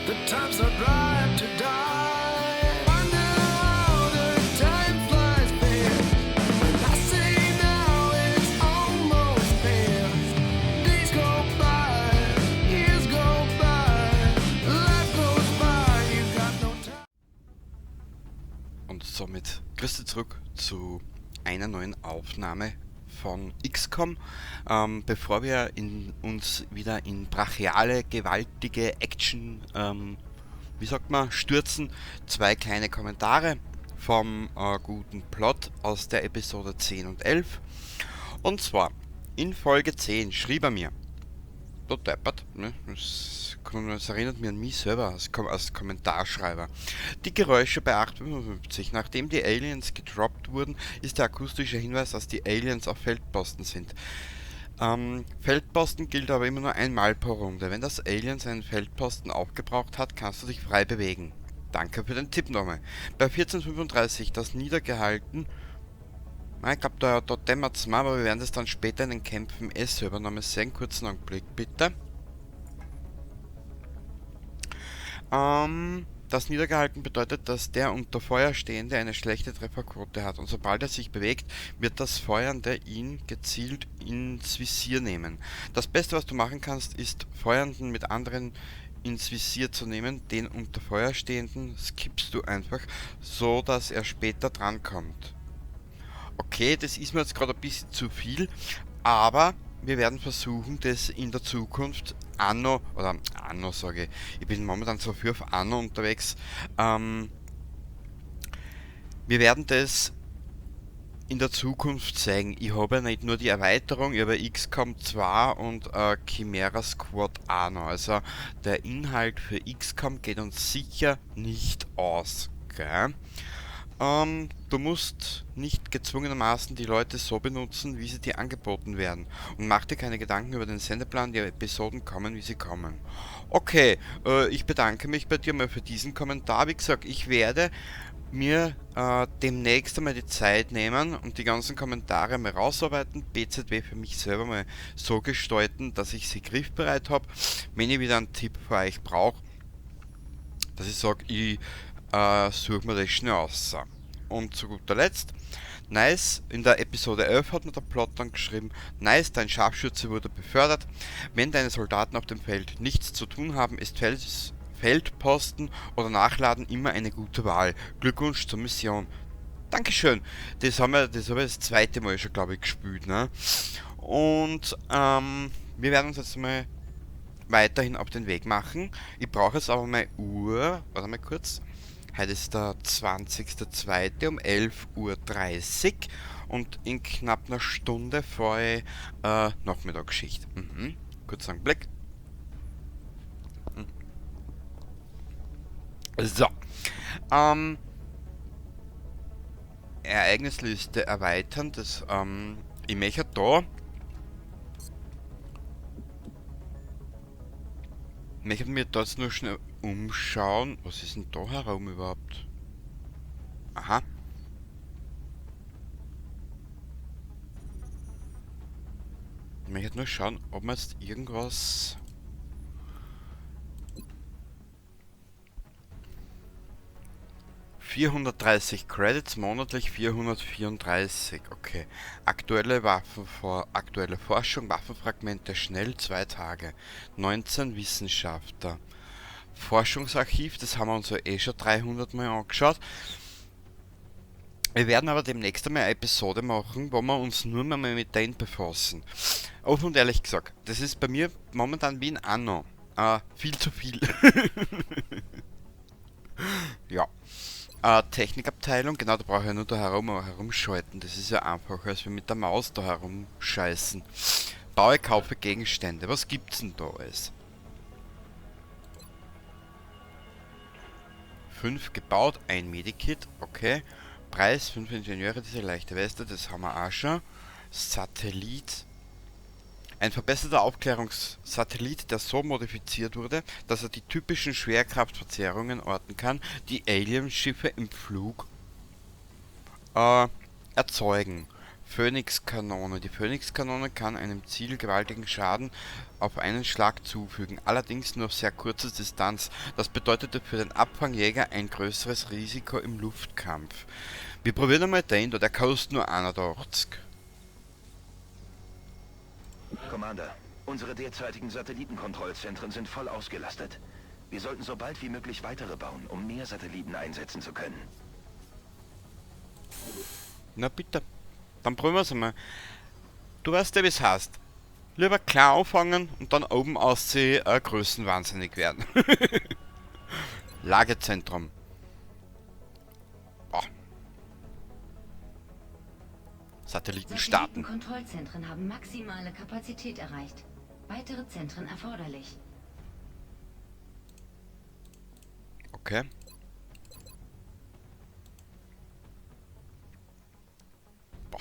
The time's not right to die. Wonder how the time flies fast. When I say now it's almost past. Days go by, years go by, life goes by. You got no time. Und somit grüß dich zurück zu einer neuen Aufnahme von XCOM. Bevor wir uns wieder in brachiale, gewaltige Action, wie sagt man, stürzen, zwei kleine Kommentare vom guten Plot aus der Episode 10 und 11. Und zwar, in Folge 10 schrieb er mir, da deppert, ne? Das erinnert mich an mich selber als Kommentarschreiber. Die Geräusche bei 8:55, nachdem die Aliens gedroppt wurden, ist der akustische Hinweis, dass die Aliens auf Feldposten sind. Feldposten gilt aber immer nur einmal pro Runde. Wenn das Alien seinen Feldposten aufgebraucht hat, kannst du dich frei bewegen. Danke für den Tipp nochmal. Bei 14:35 das niedergehalten. Na, ich glaub, da dämmert's mal, aber wir werden das dann später in den Kämpfen eh selber nochmal sehen. Kurzen Augenblick, bitte. Das niedergehalten bedeutet, dass der unter Feuer Stehende eine schlechte Trefferquote hat und sobald er sich bewegt, wird das Feuernde ihn gezielt ins Visier nehmen. Das Beste, was du machen kannst, ist, Feuernden mit anderen ins Visier zu nehmen, den unter Feuer Stehenden skippst du einfach, so dass er später drankommt. Okay, das ist mir jetzt gerade ein bisschen zu viel, aber wir werden versuchen, das in der Zukunft Anno, oder Anno sage ich, ich bin momentan so viel auf Anno unterwegs, wir werden das in der Zukunft zeigen. Ich habe ja nicht nur die Erweiterung, ich habe ja XCOM 2 und Chimera Squad auch noch. Also der Inhalt für XCOM geht uns sicher nicht aus, gell? Du musst nicht gezwungenermaßen die Leute so benutzen, wie sie dir angeboten werden. Und mach dir keine Gedanken über den Sendeplan, die Episoden kommen, wie sie kommen. Okay, ich bedanke mich bei dir mal für diesen Kommentar. Wie gesagt, ich werde mir demnächst einmal die Zeit nehmen und die ganzen Kommentare mal rausarbeiten, BZW für mich selber mal so gestalten, dass ich sie griffbereit hab. Wenn ich wieder einen Tipp für euch brauch, dass ich sag, ich suche mir das schnell aus. Und zu guter Letzt, nice, in der Episode 11 hat mir der Plot dann geschrieben, nice, dein Scharfschütze wurde befördert. Wenn deine Soldaten auf dem Feld nichts zu tun haben, ist Feldposten oder Nachladen immer eine gute Wahl. Glückwunsch zur Mission. Dankeschön. Das haben wir das zweite Mal schon, glaub ich, gespielt, ne? Und wir werden uns jetzt mal weiterhin auf den Weg machen. Ich brauche jetzt aber meine Uhr. Warte mal kurz. Heute ist der 20.02 um elf Uhr dreißig und in knapp einer Stunde fahre ich Nachmittagsschicht. Kurz einen Blick. So. Ereignisliste erweitern. Das ich möchte da. Möchte mir da jetzt nur schnell umschauen. Was ist denn da herum überhaupt? Aha. Ich möchte nur schauen, ob man jetzt irgendwas... 430 Credits, monatlich 434, okay. Aktuelle Waffen vor, aktuelle Forschung, Waffenfragmente schnell, 2 Tage. 19 Wissenschaftler. Forschungsarchiv, das haben wir uns ja eh schon 300 Mal angeschaut. Wir werden aber demnächst einmal eine Episode machen, wo wir uns nur mehr mal mit denen befassen. Offen und ehrlich gesagt, das ist bei mir momentan wie ein Anno. Viel zu viel. Ja. Technikabteilung, genau, da brauche ich ja nur da herumschalten. Das ist ja einfacher, als wir mit der Maus da herumscheißen. Baue, kaufe Gegenstände. Was gibt's denn da alles? 5 gebaut, ein Medikit, okay. Preis, 5 Ingenieure, diese leichte Weste, das haben wir auch schon. Satellit. Ein verbesserter Aufklärungssatellit, der so modifiziert wurde, dass er die typischen Schwerkraftverzerrungen orten kann, die Alienschiffe im Flug erzeugen. Phönix-Kanone. Die Phönix-Kanone kann einem Ziel gewaltigen Schaden auf einen Schlag zufügen, allerdings nur auf sehr kurze Distanz. Das bedeutete für den Abfangjäger ein größeres Risiko im Luftkampf. Wir probieren einmal den da, der kostet nur 81. Commander, unsere derzeitigen Satellitenkontrollzentren sind voll ausgelastet. Wir sollten so bald wie möglich weitere bauen, um mehr Satelliten einsetzen zu können. Na bitte. Dann probieren wir's einmal. Du weißt ja, wie's heißt. Lieber klar anfangen und dann oben aussehen, größenwahnsinnig werden. Lagezentrum. Boah. Satelliten starten. Satellitenkontrollzentren haben maximale Kapazität erreicht. Weitere Zentren erforderlich. Okay. Boah.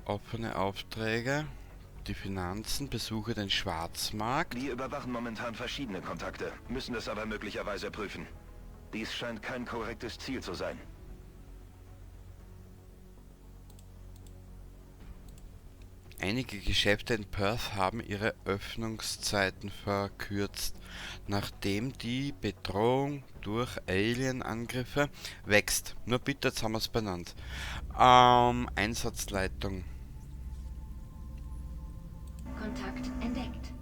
Offene Aufträge, die Finanzen, besuche den Schwarzmarkt. Wir überwachen momentan verschiedene Kontakte, müssen das aber möglicherweise prüfen. Dies scheint kein korrektes Ziel zu sein. Einige Geschäfte in Perth haben ihre Öffnungszeiten verkürzt, nachdem die Bedrohung durch Alien-Angriffe wächst. Nur bitte, jetzt haben wir's benannt. Einsatzleitung. Kontakt entdeckt.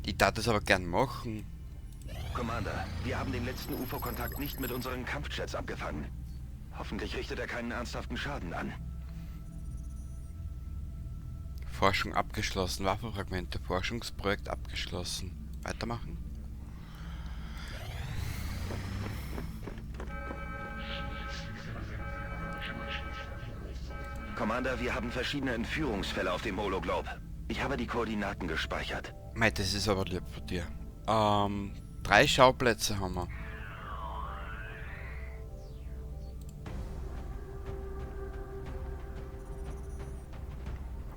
Ich darf das aber gern machen. Commander, wir haben den letzten U F O-Kontakt nicht mit unseren Kampfjets abgefangen. Hoffentlich richtet er keinen ernsthaften Schaden an. Forschung abgeschlossen. Waffenfragmente. Forschungsprojekt abgeschlossen. Weitermachen. Commander, wir haben verschiedene Entführungsfälle auf dem Hologlobe. Ich habe die Koordinaten gespeichert. Mei, das ist aber lieb von dir. 3 Schauplätze haben wir.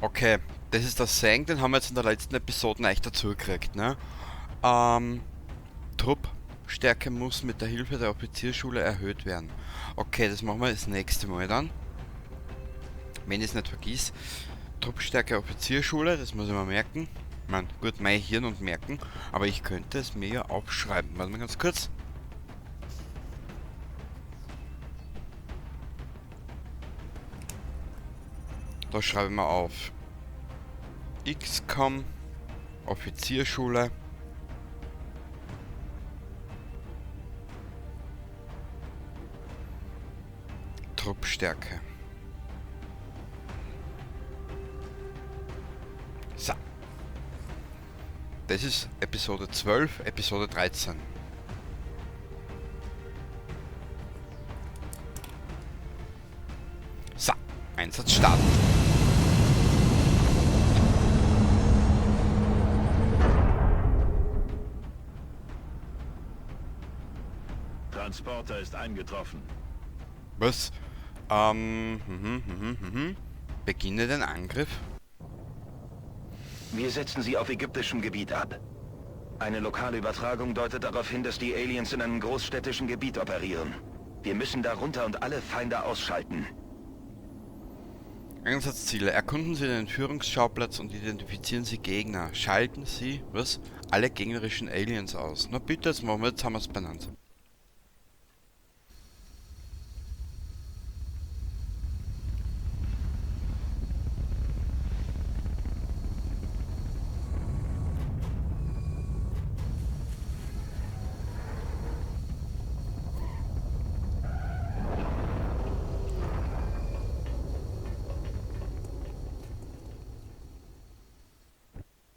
Okay, das ist das Sang, den haben wir jetzt in der letzten Episode echt dazu gekriegt, ne? Truppstärke muss mit der Hilfe der Offizierschule erhöht werden. Okay, das machen wir das nächste Mal dann. Wenn ich es nicht vergiss. Truppstärke Offizierschule, das muss ich mir merken. Ich mein, gut, mein Hirn und merken, aber ich könnte es mir ja aufschreiben. Warte mal ganz kurz. Da schreibe ich mal auf. XCOM, Offizierschule. Truppstärke. So. Das ist Episode 12, Episode 13. So, Einsatz starten. Transporter ist eingetroffen. Was? Beginne den Angriff. Wir setzen sie auf ägyptischem Gebiet ab. Eine lokale Übertragung deutet darauf hin, dass die Aliens in einem großstädtischen Gebiet operieren. Wir müssen da runter und alle Feinde ausschalten. Einsatzziele. Erkunden Sie den Entführungsschauplatz und identifizieren Sie Gegner. Schalten Sie, was? Alle gegnerischen Aliens aus. Na bitte, jetzt machen wir, jetzt haben wir's benannt.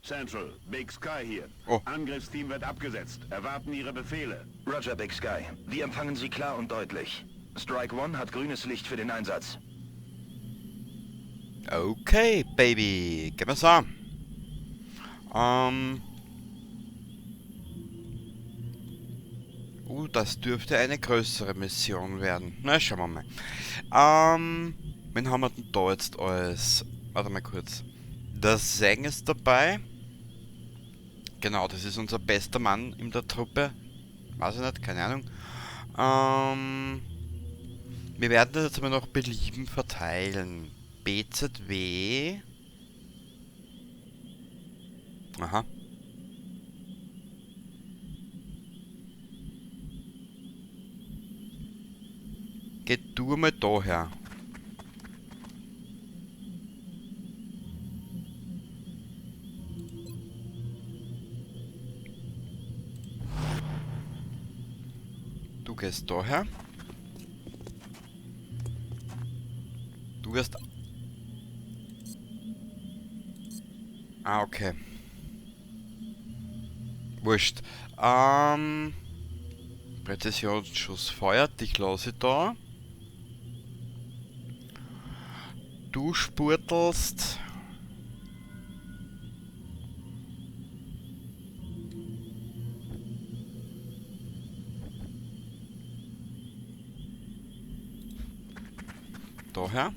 Central, Big Sky hier. Oh. Angriffsteam wird abgesetzt. Erwarten Ihre Befehle. Roger, Big Sky. Wir empfangen Sie klar und deutlich. Strike One hat grünes Licht für den Einsatz. Okay, Baby. Gehen wir's an. Das dürfte eine größere Mission werden. Na, schauen wir mal. Wen haben wir denn da jetzt alles? Warte mal kurz. Der Zhang ist dabei. Genau, das ist unser bester Mann in der Truppe. Weiß ich nicht, keine Ahnung. Wir werden das jetzt aber noch belieben verteilen. BZW. Aha. Geh du mal da her. Du gehst da her. Du wirst... Ah, okay. Wurscht. Präzisionsschuss feuert, dich lasse ich da. Du spurtelst. Daher.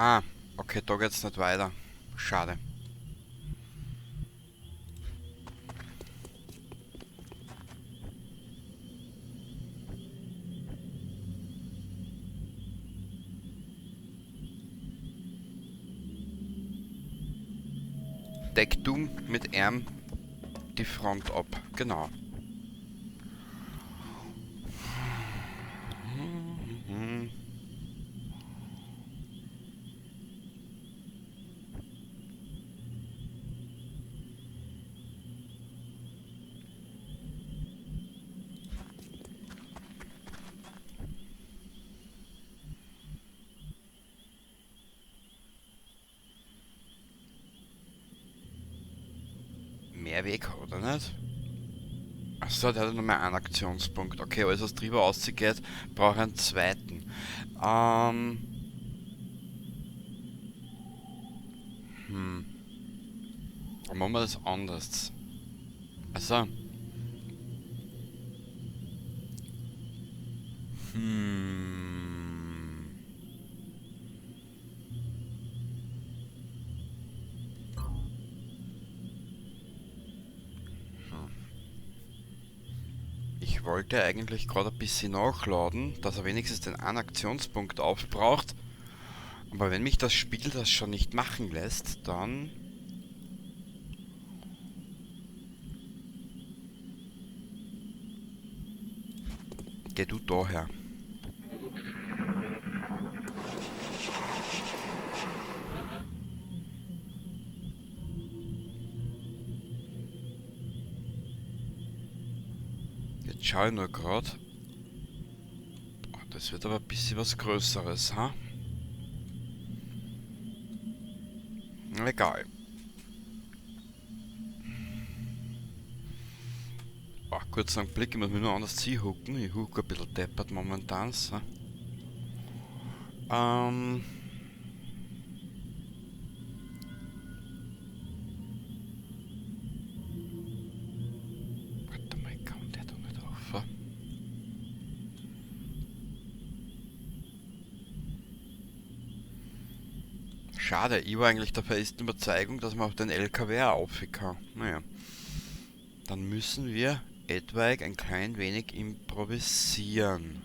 Ah, okay, da geht's nicht weiter. Schade. Deck du mit R die Front ab. Genau. Mehr Weg, oder nicht? Achso, der hat noch mal einen Aktionspunkt. Okay, alles was drüber ausgeht, braucht einen zweiten. Dann machen wir das anders. Also. Ich wollte eigentlich gerade ein bisschen nachladen, dass er wenigstens den einen Aktionspunkt aufbraucht. Aber wenn mich das Spiel das schon nicht machen lässt, dann... Geh du daher. Jetzt schau ich nur grad. Oh, das wird aber ein bisschen was Größeres, ha? Egal. Oh, kurz einen Blick, ich muss mich nur anders ziehen. Ich hucke ein bisschen deppert momentan. So. Warte mal, kann der da nicht rauf? Schade, ich war eigentlich der festen Überzeugung, dass man auf den LKW auch rauf kann. Naja. Dann müssen wir etwaig ein klein wenig improvisieren.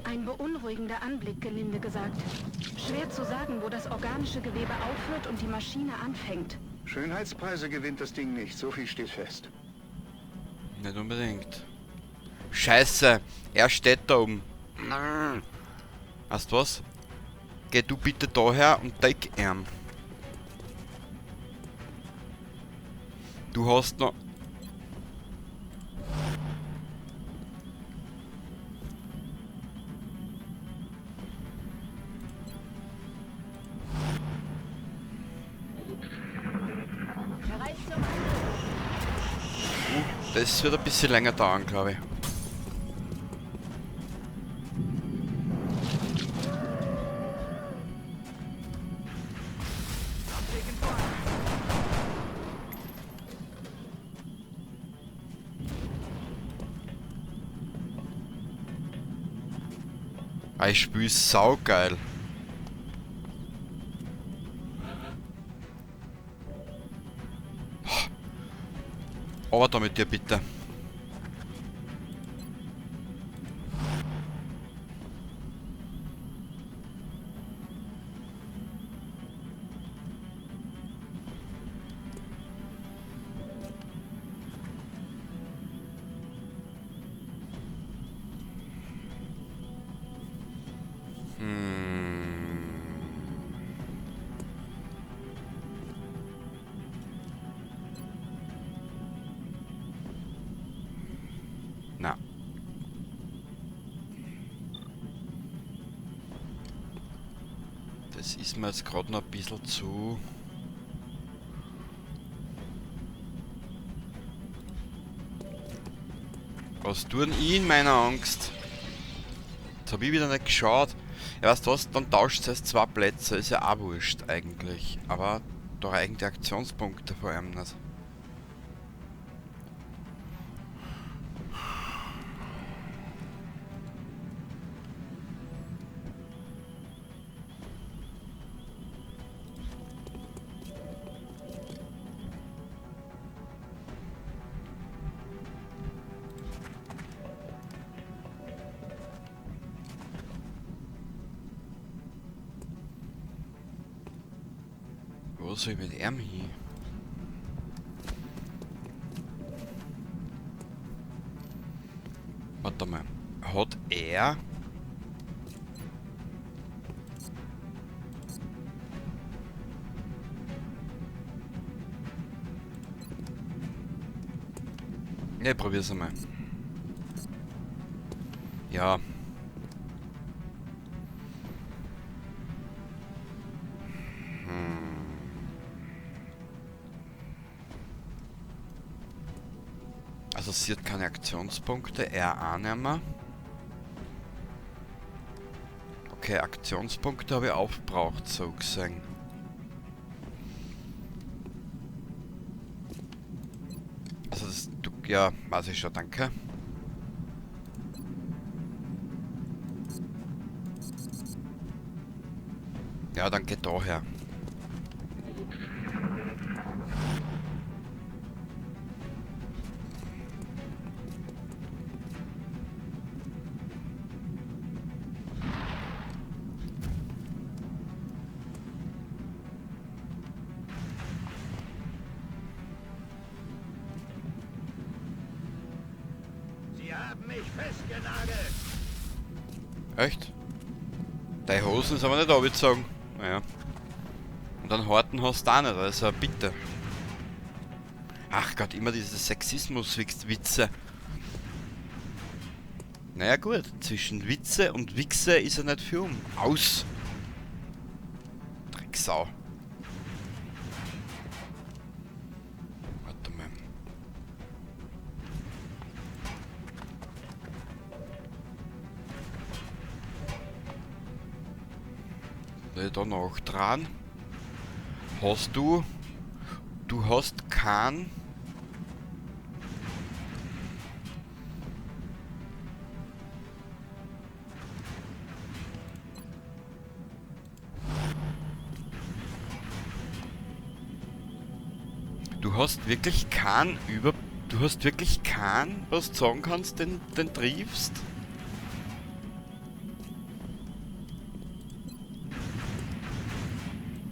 Ein beunruhigender Anblick, gelinde gesagt. Schwer zu sagen, wo das organische Gewebe aufhört und die Maschine anfängt. Schönheitspreise gewinnt das Ding nicht, so viel steht fest. Nicht unbedingt. Scheiße, er steht da oben. Weißt du was? Geh du bitte daher und deck ihn. Du hast noch... Das wird ein bisschen länger dauern, glaube ich. Ah, ich spiele saugeil. Aber da mit dir bitte. Na. Das ist mir jetzt gerade noch ein bisschen zu... Was tun ich in meiner Angst? Jetzt hab ich wieder nicht geschaut. Ja, weißt du was? Dann tauscht es 2 Plätze. Ist ja auch wurscht eigentlich. Aber da reichen die Aktionspunkte vor allem nicht. Wo soll ich mit ihm hin? Warte mal. Hat er... Ja, ich probier's einmal. Ja. Also sie hat keine Aktionspunkte, er auch nicht mehr. Okay, Aktionspunkte habe ich aufgebraucht, so gesehen. Also das, du, ja, weiß ich schon, danke. Ja, dann geht daher. Mich festgenagelt. Echt? Deine Hosen ist aber nicht abgezogen. Naja. Und einen harten hast du auch nicht, also bitte. Ach Gott, immer diese Sexismus-Witze. Naja gut, zwischen Witze und Wichse ist er nicht viel um. Aus! Drecksau. Warte mal. Da noch dran. Hast du... Du hast kein... Du hast wirklich kein Über... Du hast wirklich kein, was du sagen kannst, den triffst?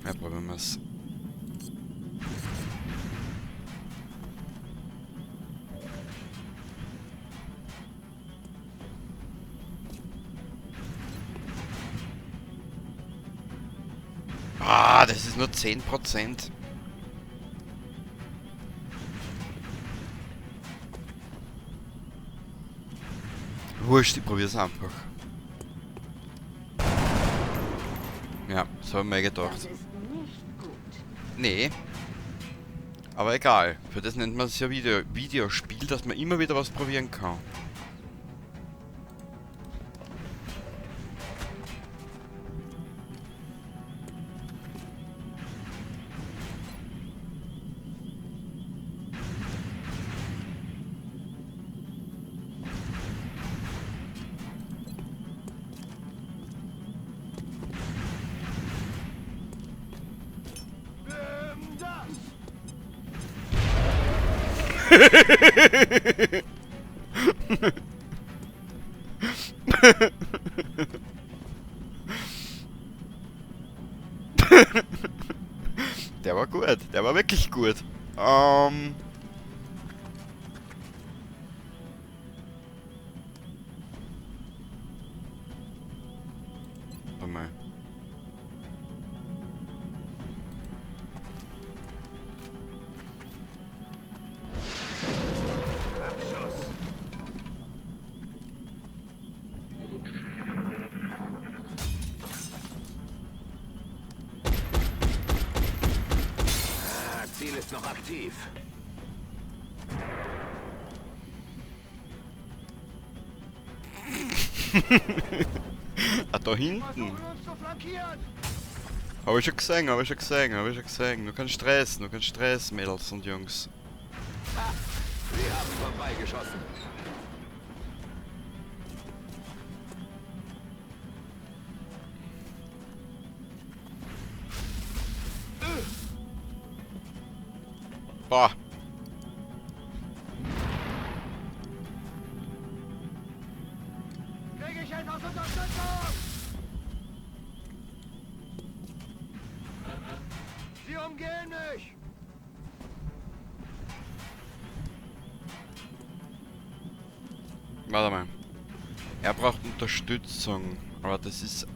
Ja, probieren wir's. Ah, das ist nur 10%. Wurscht, ich probier's einfach. Ja, so hab ich mir gedacht. Das ist nicht gut. Nee. Aber egal. Für das nennt man es ja Videospiel, dass man immer wieder was probieren kann. Der war gut, der war wirklich gut. Warte mal. Ziel ist noch aktiv. Ah, da hinten. Hab ich schon gesehen, hab ich schon gesehen, hab ich schon gesehen. Nur kein Stress, nur kein Stress, Mädels und Jungs. Ha, sie haben vorbeigeschossen. Boah. Krieg ich etwas Unterstützung? Sie umgehen mich! Warte mal. Er braucht Unterstützung, aber das ist...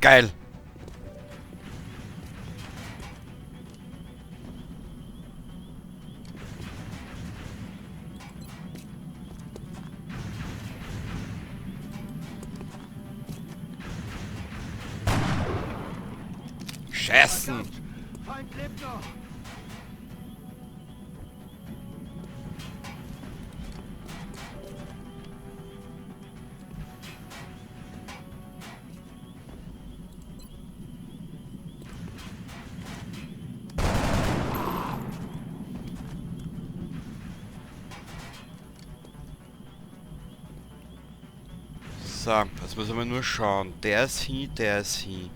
Geil. Scheißen. Feind lebt noch. So, jetzt müssen wir nur schauen. Der ist hin, der ist hin.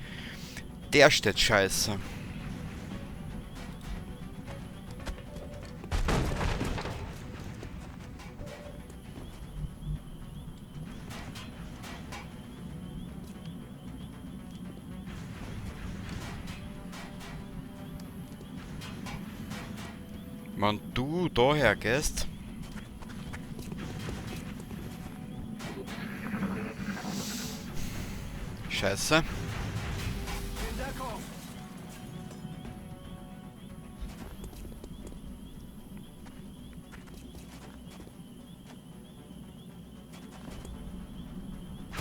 Der steht scheiße. Wenn du daher gehst. Scheiße.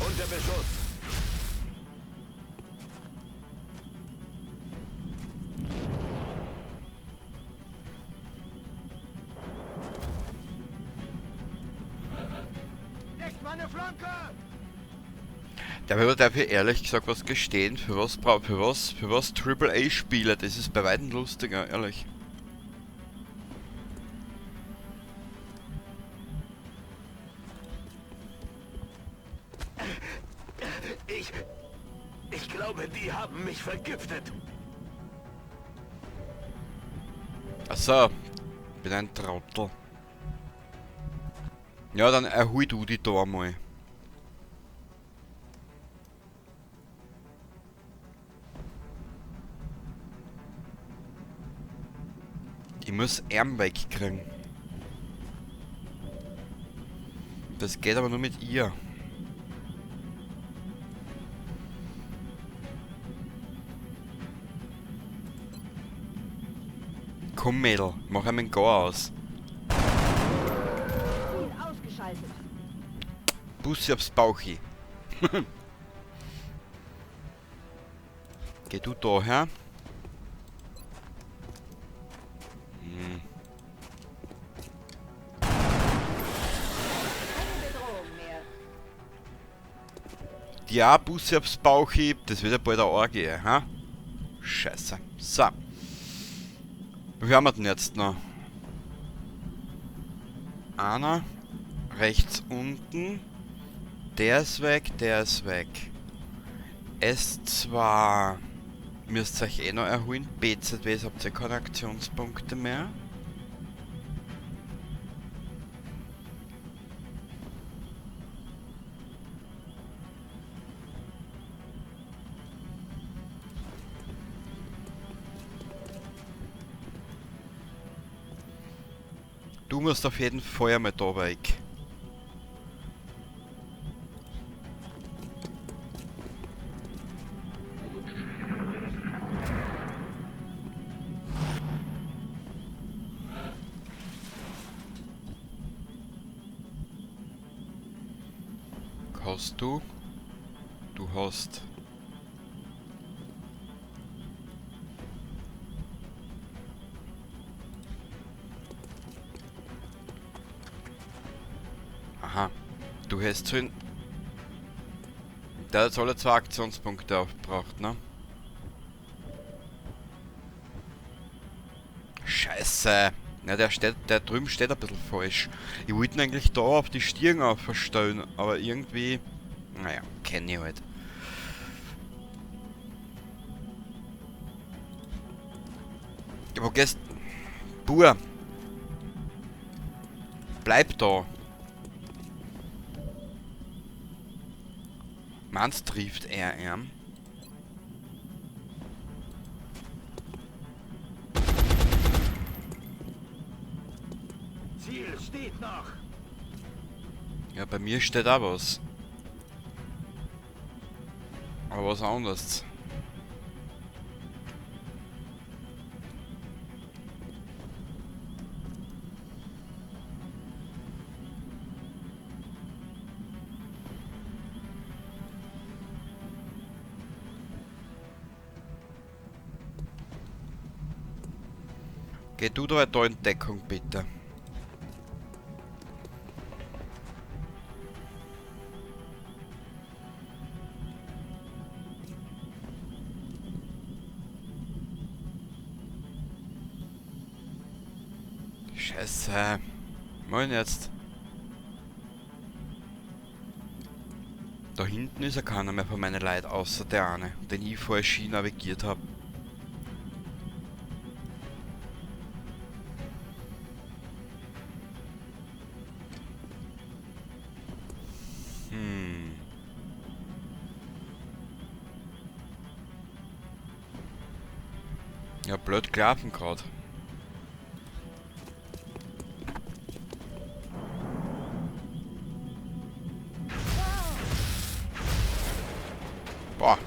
Unter Beschuss. Danke! Der darf ich ehrlich gesagt was gestehen, für was AAA Spiele, das ist bei weitem lustiger, ehrlich. Ich glaube, die haben mich vergiftet. Achso, bin ein Trottel. Ja, dann erhol du die da mal. Ich muss Arm wegkriegen. Das geht aber nur mit ihr. Komm Mädel, mach einmal den Gar aus. Ziel ausgeschaltet. Bussi aufs Bauchi. Geh du da her. Hm. Keine Bedrohung mehr. Ja, Bussi aufs Bauchi, das wird ja bald eine Orgie, ha? Scheiße. So. Wie haben wir denn jetzt noch? Einer. Rechts unten. Der ist weg, der ist weg. S2. Müsst ihr euch eh noch erholen. BZW habt ihr keine Aktionspunkte mehr. Du musst auf jeden Fall einmal da weg. Hast du? Du hast. Aha. Du hast zu. Der hat alle 2 Aktionspunkte aufgebraucht, ne? Scheiße! Na, der drüben steht ein bisschen falsch. Ich wollte ihn eigentlich da auf die Stirn aufstellen, aber irgendwie... Naja, kenn ich halt. Wo gehst... Bur! Bleib da! Meinst trifft er ihn? Ziel steht noch. Ja, bei mir steht auch was. Aber was anderes. Geh du da in Deckung, bitte. Scheiße. Moin jetzt. Da hinten ist ja keiner mehr von meinen Leuten, außer der eine, den ich vorher Ski navigiert hab. Ja, blöd gelaufen grad. Boah.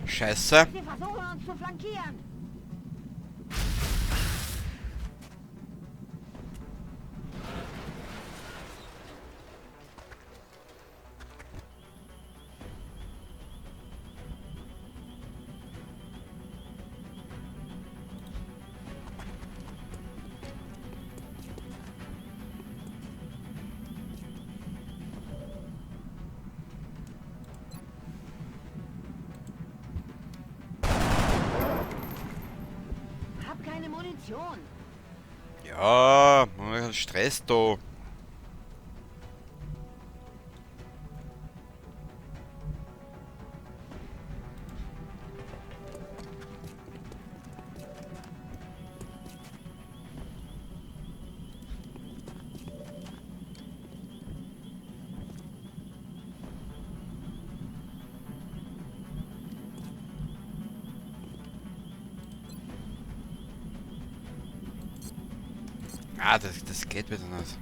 Scheiße. Sie versuchen uns zu flankieren. Munition. Ja, Stress da. Ah, das geht wieder nicht.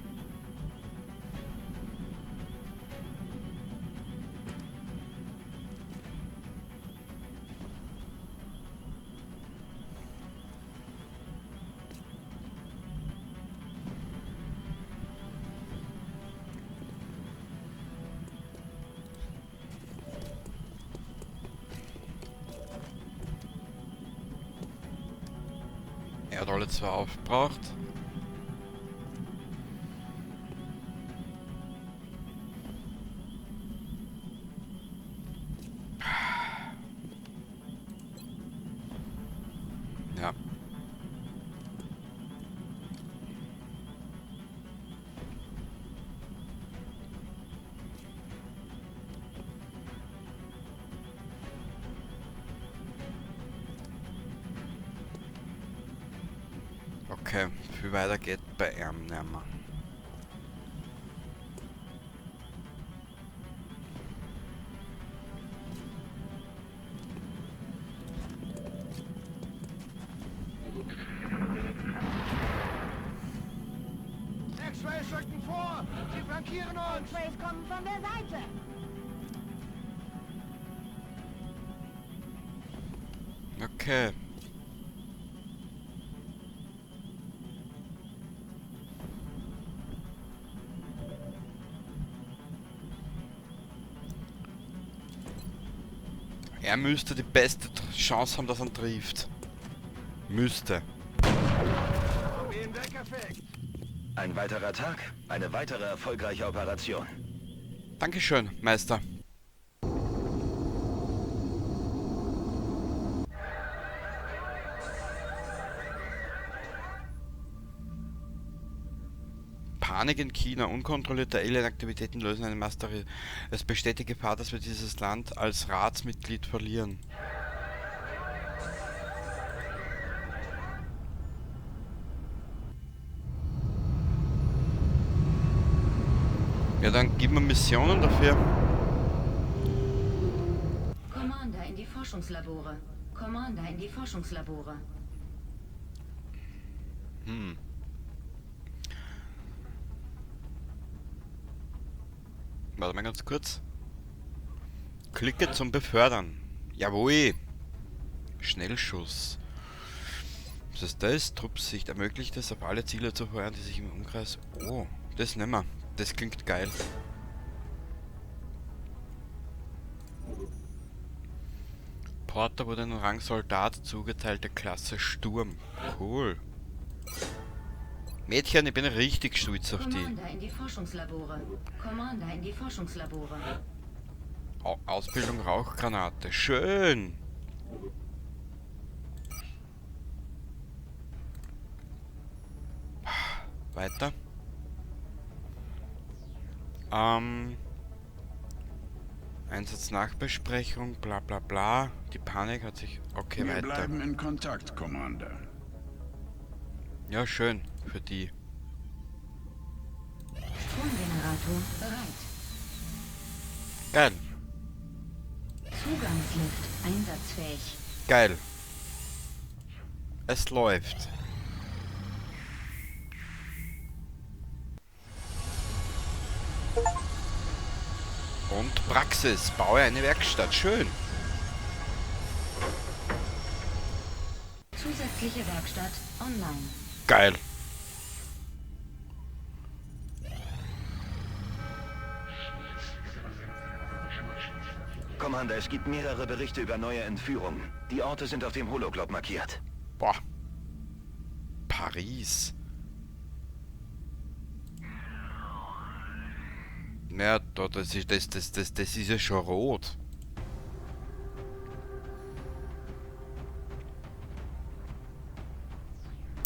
Er hat alle zwei aufgebraucht. Ja. Okay, viel weiter geht bei ihm nicht mehr. X-Rays rücken vor! Sie flankieren uns! X-Rays kommen von der Seite. Okay. Er müsste die beste Chance haben, dass er ihn trifft. Müsste. Ein weiterer Tag, eine weitere erfolgreiche Operation. Dankeschön, Meister. Panik in China, unkontrollierte Alien-Aktivitäten lösen eine Masterie. Es besteht die Gefahr, dass wir dieses Land als Ratsmitglied verlieren. Ja, dann gib mir Missionen dafür. Commander in die Forschungslabore. Commander in die Forschungslabore. Warte mal ganz kurz. Klicke zum Befördern. Jawohl. Schnellschuss. Was ist das? Truppsicht. Ermöglicht es, auf alle Ziele zu feuern, die sich im Umkreis... Oh, das nehmen wir. Das klingt geil. Porter wurde ein Rang Soldat zugeteilt der Klasse Sturm. Cool. Mädchen, ich bin richtig stolz auf die. Commander in die Forschungslabore. Commander in die Forschungslabore. Ausbildung Rauchgranate. Schön. Weiter. Einsatznachbesprechung, bla bla bla. Die Panik hat sich... Okay, Wir weiter. bleiben in Kontakt, Commander. Ja, schön. Für die. Stromgenerator bereit. Geil. Zugangslift einsatzfähig. Geil. Es läuft. Und Praxis. Baue eine Werkstatt. Schön. Zusätzliche Werkstatt online. Geil. Commander, es gibt mehrere Berichte über neue Entführungen. Die Orte sind auf dem Hologlob markiert. Boah. Paris. Ja, da, das ist, das, das, das, das ist ja schon rot.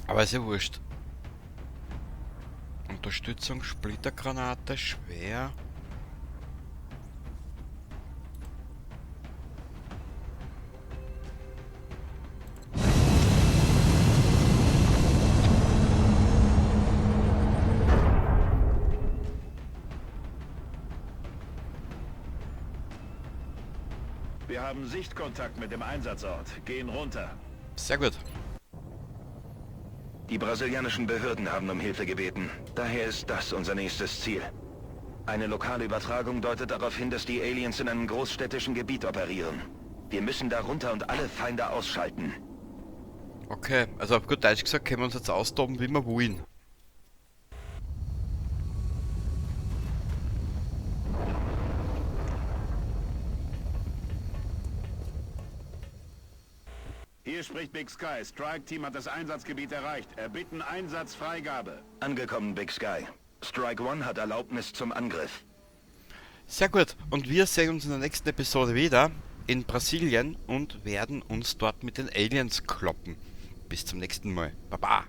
Aber ist ja wurscht. Unterstützung, Splittergranate, schwer. Wir haben Sichtkontakt mit dem Einsatzort. Gehen runter. Sehr gut. Die brasilianischen Behörden haben um Hilfe gebeten. Daher ist das unser nächstes Ziel. Eine lokale Übertragung deutet darauf hin, dass die Aliens in einem großstädtischen Gebiet operieren. Wir müssen da runter und alle Feinde ausschalten. Okay, also auf gut Deutsch gesagt, können wir uns jetzt austoben, wie wir wollen. Hier spricht Big Sky. Strike Team hat das Einsatzgebiet erreicht. Erbitten Einsatzfreigabe. Angekommen, Big Sky. Strike One hat Erlaubnis zum Angriff. Sehr gut. Und wir sehen uns in der nächsten Episode wieder in Brasilien und werden uns dort mit den Aliens kloppen. Bis zum nächsten Mal. Baba.